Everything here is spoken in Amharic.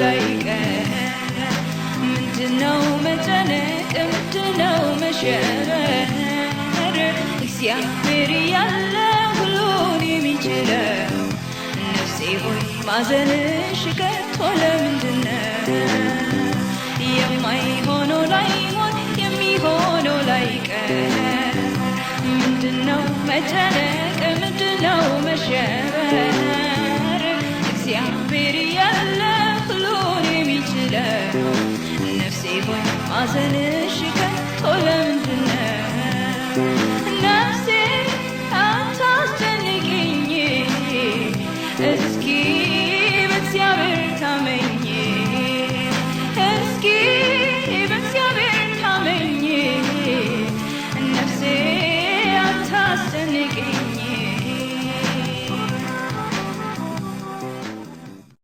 ላይቀር ምንድነው መጨነቅ? ምንድነው መሸበር? እግዚአብሔር ያለ ሁሉን የሚችለው፣ ነፍሴ ሆይ ማዘንሽ ከቶ ለምንድነው? የማይሆነው ላይሆን የሚሆነው ላይቀር ምንድነው መጨነቅ? ምንድነው መሸበር? እግዚአብሔር ያለ ሁሉን የሚችለው፣ ነፍሴ ሆይ ማዘንሽ ከቶ ለምንድነው? ነፍሴ አታስጨንቂኝ፣ እስኪ